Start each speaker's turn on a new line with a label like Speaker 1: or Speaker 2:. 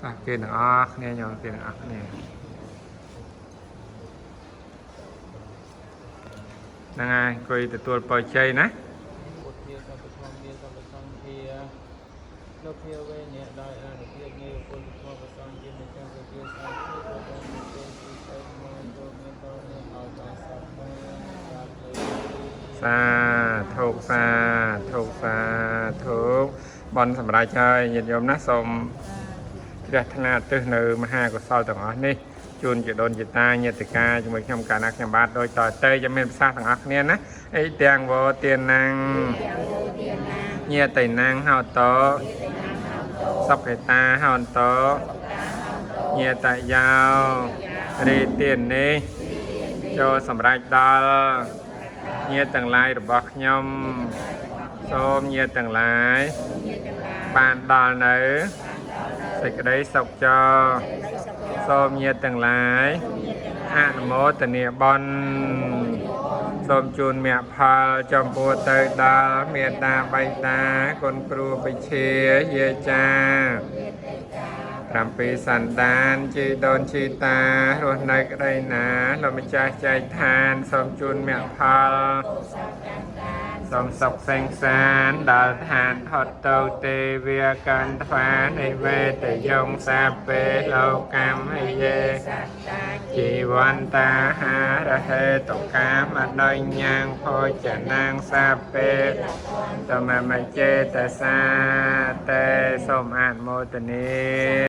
Speaker 1: តោះគេទាំងអស់គ្នាញោមគេទាំងអស់គ្នាហ្នឹងហើយអង្គុយទទួលពរជ័យណា
Speaker 2: ពុទ្ធាសម្ពធម្មាសម្ពសង្ឃាលោកភាវេអ្នកដោយអនុភាពនៃពុទ្ធធម៌ប្រសង្ឃជាម្ចាស់វិជាសាស្ត្ររបស់ប្រទេសទីទៅមកចូលមានតនេះឲ្យបានសពបានសាធុ
Speaker 1: សាធុសាធុសាធុបនសម្រាប់ហើយញាតិញោមណាសូមជ្រះថ្លាទិសនៅមហាកុសលទាំងអស់នេះជូនជាដូនជាតាញាតិកាជាមួយខ្ញុំកាលណាខ្ញុំបាទដូចតទៅจะមានប្រសាសន៍ទាំងអស់គ្នាណាអីទាំងវោទានាងញាតិណាងហោតោសុខេតាហោតោញាតយោរីទាននេះចូលសម្រេចដល់ ញាតិទាំងឡាយរបស់ខ្ញុំសូមញាតិទាំងឡាយបានដល់នៅសេចក្តីសុខចរសូមញាតិទាំងឡាយអនុមោទនាបុណ្យសូមជូនមគ្គផលចំពោះទៅដល់មេត្តាបិតាគុណគ្រូបិជាយាចា 7សន្តានជីដូនជីតារស់នៅក្តីណាលោកម្ចាស់ចែកឋានសូមជូនមគ្គផលសូមសុខសេងសានដល់ឋានផុតទៅទេវាកន្ថ្វានិវេតយងសាពេលោកកម្មហយេជីវន្តាហារហេតុកាមដញ្ញងភោចនាងសាពេតមមចេតសាតេសូមអនុមោទនា។